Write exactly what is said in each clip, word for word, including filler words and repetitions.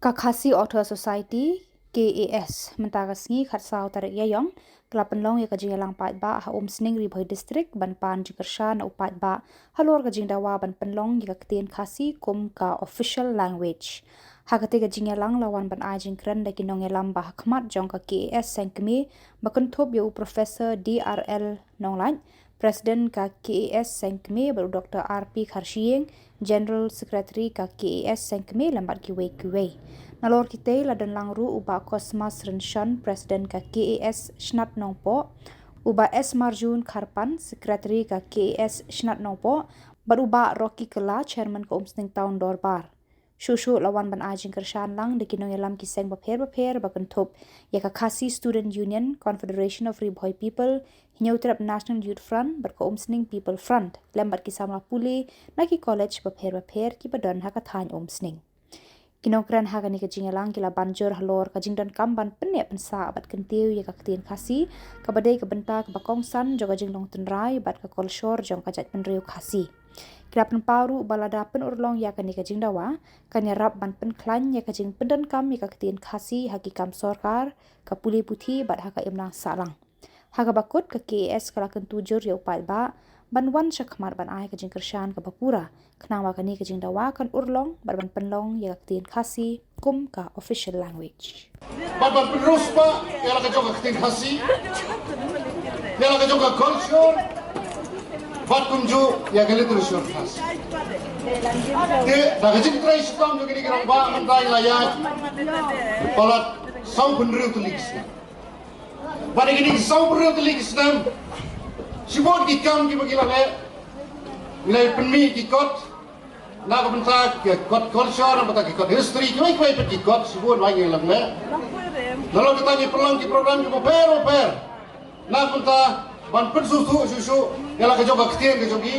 Ka Khasi Author Society, K A S, mynta ka sngi khatsaw tarik Ïaïong, ka la pynlong ïa ka jingïalang paidbah ha Umsning, Ri Bhoi District, ban pan jingkyrshan na u paidbah halor ka jingdawa ban pynlong ïa ka ktien Khasi kum ka official language. Ha katei ka jingïalang la wan ban ai jingkren da ki nongïalam ba ha khmat jong ka K A S seng kmie, ba kynthup ïa u Professor D R L Nonglait, President ka K A S seng kmie, bad u Doctor R P Kharshiing, General Secretary ka K A S seng kmie, lem bad kiwei kiwei. Nalor kitei la don lang ruh u Bah Cosmas Rynshon, President ka K A S Shnat Nongpoh, u Bah S Marjun Kharpan, Secretary ka K A S Shnat Nongpoh, bad u Bah Rocky Kylla, Chairman ka Umsning Town Dorbar. Shuh shuh la wan ban ai jingkyrshan lang da ki nongïalam ki seng bapher bapher, ba kynthup ïa ka Khasi Student Union, Confederation of Ri Bhoi People, Hynñiewtrep National Youth Front, bad ka Umsning People Front, lem bad ki samla pule na ki college bapher bapher kiba don ha ka thaiñ Umsning. Ki nongkren ha kane ka jingïalang ki la ban jur halor ka jingdonkam ban pynneh pynsah bad kyntiew ïa ka ktien Khasi, kaba dei ka bynta kaba kongsan jong ka jinglong tynrai bad ka kolshor jong ka jaitbynriew Khasi. Ki la pynpaw ruh ba lada pynurlong ïa kane ka jingdawa, kan ïarap ban pynkhlaiñ ïa ka jingpyndonkam ïa ka ktien Khasi ha ki kam sorkar, ka pule puthi bad ha ka imlang sahlang. Ha kaba kut, ka K A S ka la kyntu jur ïa u paidbah ban wan sha khmat ban ai ka jingkyrshan kaba pura, khnang ba kane ka jingdawa kan urlong bad ban pynlong ïa ka ktien Khasi kum ka official language. Bad ban pynroi spah ïa la ka jong ka ktien Khasi, ïa la ka jong ka culture, bad kumjuh ïa ka literature Khasi. Te da ka jingtrei shitom jong kine ki rangbah mynta ngi la ïaid palat saw phew hynriew tylli ki snem. Bad ïa kine ki saw phew hynriew tylli ki snem, shibun ki kam kiba ki la leh, ngi la pynmih ki kot, na ka bynta ki kot culture, na ka bynta ki kot history, kiwei kiwei pat ki kot, shibun ba ngi la leh. Nalor kata ngi pynlong ki program kiba pher bapher, na ka bynta ban pynsngewthuh shuh shuh ïa la ka jong ka ktien ka jong ngi,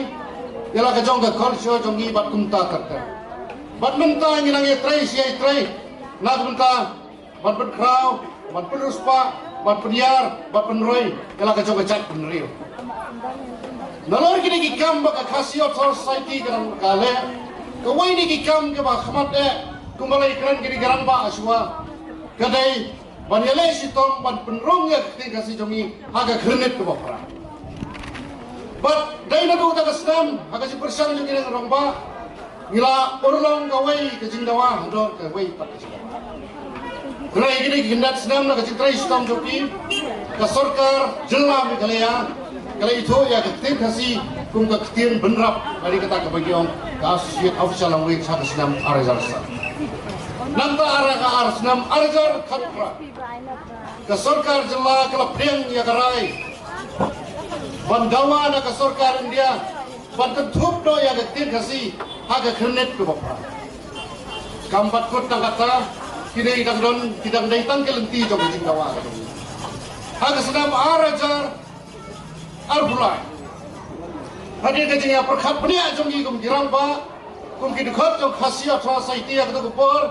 ïa la ka jong ka culture jong ngi bad kumta ter ter. Bad mynta ngi nang ïatrei shi ïatrei na ka bynta ban pynkhraw, ban pynroi spah, ban pynïar, ban pynroi ïa la ka jong ka jaitbynriew. Nalor kine ki kam ba ka Khasi Author Society ka dang ka leh, kawei na ki kam kaba khmat eh, kumba la ïakren kine ki rangbah shuwa, ka dei ban ïaleh shitom ban pynrung ïa ka ktien Khasi jong ngi ha ka khyrnit kaba phra. Bad dei naduh kata ka snem, ha ka jingpyrshang jong kine ki rangbah, ngi la urlong kawei ka jingdawa, hador kawei pat ka jingdawa. Hynrei kine ki khyndai snem na ka jingtrei shitom jong ki, ka sorkar jylla Meghalaya ka la ithuh ïa ka ktien Khasi kum ka ktien bynrap, lane kata kaba ngi ong ka associate official language, ha ka snem ar hajar san. Nangta ha ka ar snem ar hajar khatphra, ka sorkar jylla ka la pdiang ïa ka rai ban dawa na ka sorkar India ban kynthup noh ïa ka ktien Khasi ha ka khyrnit kaba phra. Kam pat kut tang kata, kine ki dang don, ki dang dei tang ki lynti jong ka jingdawa ka dong. Ha ka snem ar hajar arphew lai, hadien ka jingïapyrkhat bniah jong ngi kum ki rangbah, kum ki dkhot jong Khasi Author Society ha kato ka por,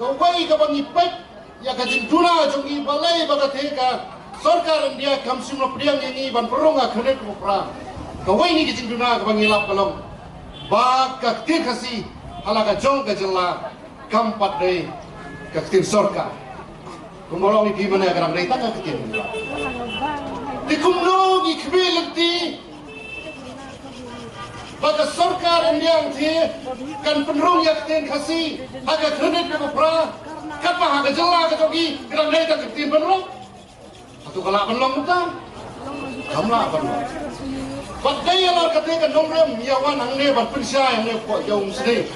kawei kaba ngi peit ïa ka jingduna jong ngi balei ba kata ka sorkar India kam shym la pdiang ïa ngi ban pynrung ha ka khyrnit kaba phra. Kawei na ki jingduna kaba ngi lap ka long ba ka ktien Khasi ha la ka jong ka jylla kam pat dei ka ktien sorkar. Kumba long ïa phi mynne, ka dang dei tang ka ktien. Te kumno ngi khmih lynti ba ka sorkar India te kan pynrung ïa ka ktien Khasi ha ka khyrnit kaba phra, katba ha ka jylla ka jong ngi ka dang dei tang ka ktien bynrap? Hato ka lah ban long kumta? Kam lah ban long. Bad dei ïa la kata ka nongrim ïa wan hangne ban pynshai hangne hapoh Umsning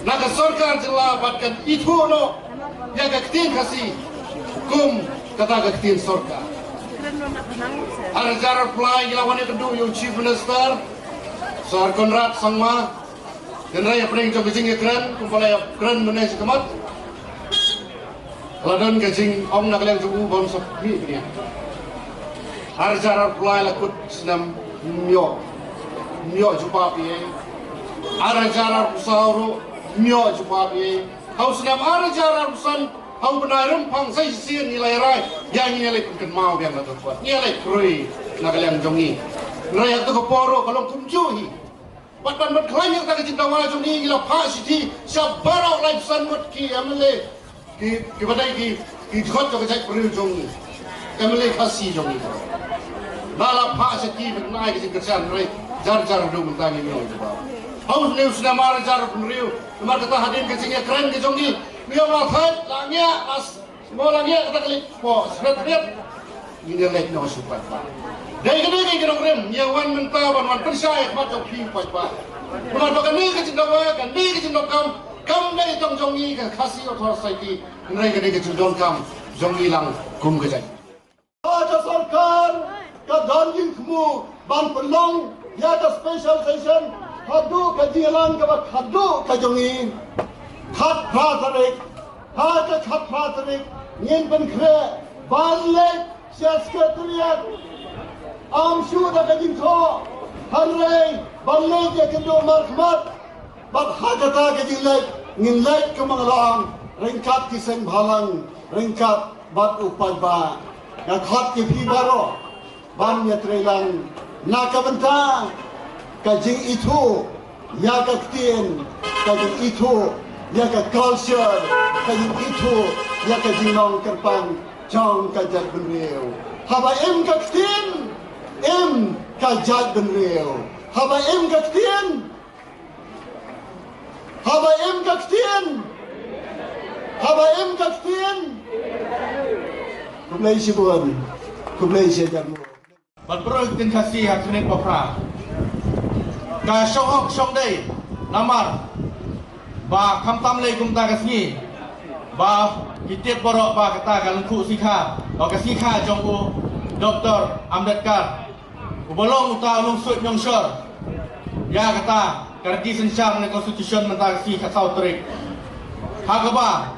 na ka sorkar jylla bad kan ithuh noh ïa ka ktien Khasi kum kata ka ktien sorkar. Ar hajar arphew lai ngi la wan ïakynduh ïa u Chief Minister Sir Conrad Sangma. Hynrei hapdeng jong ka jingïakren, kumba la ïakren mynne shakhmat, la don ka jingong na ka liang jong u ba ym sngewthuh bniah. Ar hajar arphew lai la kut snem, ym ïoh, ym ïoh jubab ei ei. Ar hajar arphew saw ruh ym ïoh jubab ei ei. Ha u snem ar hajar arphew san, ha u bnai Rymphang sa shisien ngi la ïa rai, ïa ngi ïa leit pynkynmaw biang na ka kot, ngi ïa leit khrui na ka liang jong ngi. Hynrei ha kato ka por ruh ka long kumjuh hi. Bad ban ban khlaiñ ïa kata ka jingdawa jong ngi, ngi la phah shithi sha baroh laiphew san ngut ki M L A, ki, ki ba dei ki, ki dkhot jong ka jaitbynriew jong ngi, M L A Khasi jong ngi. Nga la phah shithi ban ai ka jingkyrshan, hynrei jar jar haduh mynta ngim ïoh jubab. Haoid ne u snem ar hajar hynriew, namar kata hadien ka jingïakren ka jong ngi, ngi ïoh la thait, la ngiah, la s-, mo la ngiah kata ka leit, mo sret riat. Ngin ïa leit noh sha u paidbah. Dei kane ka jingdon rim, ngi ïa wan mynta ban wan pynshai ha khmat jong phi u paidbah. Namar ba kane ka jingdawa, kane ka jingdonkam, kam dei tang jong ngi ka Khasi Authors' Society, hynrei kane ka jingdonkam jong ngi lang kum ka jait. Ka, ka sorkar ka don jingthmu ban pynlong ïa ka special session haduh ka jingïalang kaba khadduh ka jong ngi. Khatphra tarik, ha ka khatphra tarik ngin pynkhreh ban leit sha Secretariat. Ym shuh da ka jingthoh, hynrei ban leit ïakynduh markhmat. Bad ha kata ka jingleit ngin leit kumba nga la ong, ryngkat ki seng bhalang, ryngkat bad u paidbah. Nga khot ïa phi baroh ban ïatreilang na ka bynta ka jingithuh ïa ka ktien, ka jingithuh ïa ka culture, ka jingithuh ïa ka jinglong kyrpang jong ka jaitbynriew. Haba im ka ktien, im ka jaitbynriew. Haba im ka ktien, haba im ka ktien, haba im ka ktien. Khublei shibun, khublei shihajar nguh. Ban pynroi ktien Khasi ha ka khyrnit ba phra. Ka shong hok shong dei, namar ba khamtam lei kumta ka sngi ba ki tip baroh ba kata ka lyngkhuh sngi kha, ba ka sngi kha jong u Doctor Ambedkar, uba long uta u nongsuid nongshor ïa kata ka riti synshar ne constitution mynta ka sngi khatsaw tarik. Ha kaba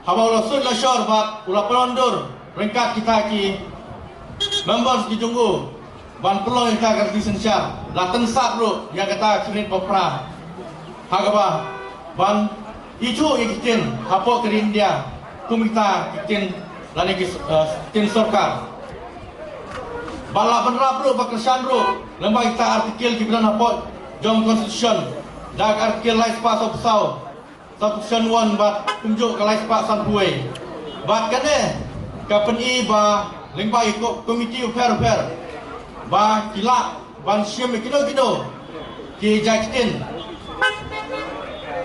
haba u la suid la shor bad u la pynlong dur ryngkat kita ki members ki jong u ban pynlong ïa kata ka riti synshar, la tynsat ruh ïa kata ka khyrnit ba phra. Ha kaba ban ithuh ïa ki ktien hapoh ka ri India kum kita ki ktien lane ki, eh, ktien sorkar. Ba la bynrap ruh, ba kyrshan ruh lyngba kita article kiba don hapoh jong constitution, da ka article lai spah saw phew saw, subsection one bad kumjuh ka lai spah sanphew wei. Bad kane ka pyni ba lyngba i ko-, komiti bapher bapher ba ki lah ban shim ïa kino kino ki jait ktien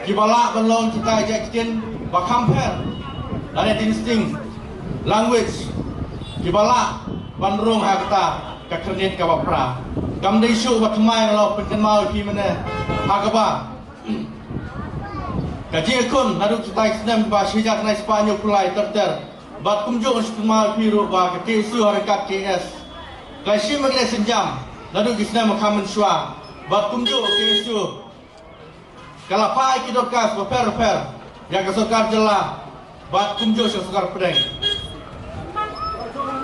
kiba lah ban long kita jait ktien ba kham pher lane distinct language kiba lah ban rung ha kata ka khyrnit kaba phra. Kam dei shuh ba thymmai, nga la pynkynmaw ïa phi mynne ha kaba ka jingïakhun naduh kita ki snem ba shi hajar khyndai spah hynñiew phew lai ter ter. Bad kumjuh nga shu kynmaw ïa phi ruh ba ka K S U ha ryngkat K S, ka la shim ïa ka leh sienjam naduh ki snem ba kham mynshuwa. Bad kumjuh K S U ka la phah ïa ki dorkhas bapher bapher ïa ka sorkar jylla bad kumjuh sha ka sorkar pdeng.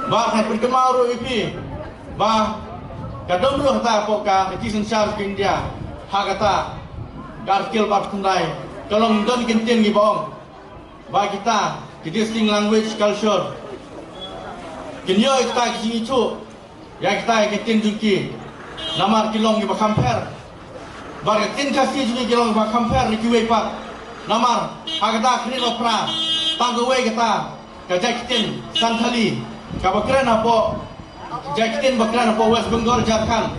Bad nga pynkynmaw ruh ïa phi ba ka dum ruh kata hapoh ka riti synshar ka India, ha kata ka article ba khyndai, ka long don ki ktien kiba ong ba kita ki distinct language culture kin ïoh ïa kita ki jingithuh ïa kita ki ktien jong ki, namar ki long kiba kham pher. Bad ka ktien Khasi jong ngi ki long kiba kham pher na kiwei pat. Namar ha kata ka khyrnit ba phra, tang kawei kata ka jait ktien Santhali kaba kren hapoh, jait ktien ba kren hapoh West Bengal, Jharkhand,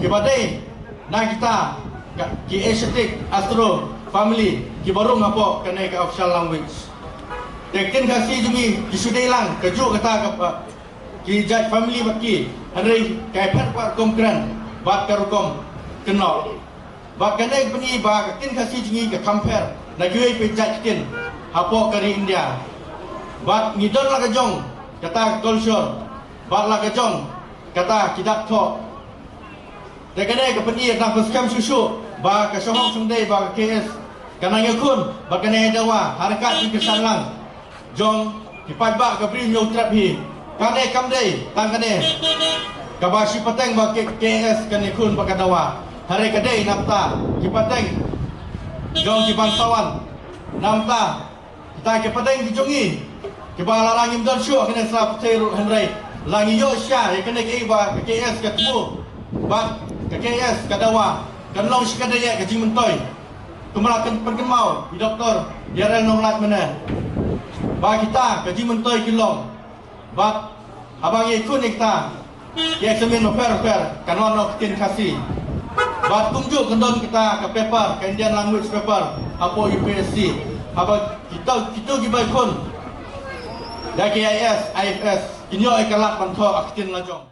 kiba dei na kita ka, ki Asiatic Austro family kiba rung hapoh kane ka official language. Te ktien Khasi jong ngi ki shu dei lang kajuh kata ka, ki jait family bad ki, hynrei ka pher bad rukom kren bad ka rukom kynnoh. Bad kane ka pyni ba ka ktien Khasi jong ngi ka kham pher na kiwei pat jait ktien hapoh ka ri India. Bad ngi don la ka jong kata ka culture bad la ka jong kata ki dak thoh. Te kane ka pyni, nga pynskhem shuh shuh ba ka shong hok shong dei ba ka K S ka nang ïakhun bad ka nang ïadawa ha ryngkat ki kyrshan lang jong ki paidbah ka Bri u Hynñiewtrep hi. Kane kam dei tang kane kaba shi pateng ba ka K S kan ïakhun bad ka dawa, hynrei ka dei na bynta ki pateng jong ki bangsawan, na bynta kita ki pateng ki jong ngi kiba lada ngim don shuh kane sla pyrthei ruh, hynrei la ngi ïoh shisha ïa kane kaei ba ka K S ka thmu bad ka K S ka dawa. kan long shikatdei ka jingmyntoi. Kumba la pynkynmaw i Doktor J R L Nonglait mynne, ba kita ka jingmyntoi ki long. Bad haba ngi khun ïa kita ki exam bapher bapher, kan wan noh ka ktien Khasi. Bad kumjuh kan don kita ka paper, ka Indian language paper, hapoh U P S C. Haba kita, kita kiba khun ïa ki I A S, I F S, kin ïoh ïa ka lad ban thoh ka ktien lajong.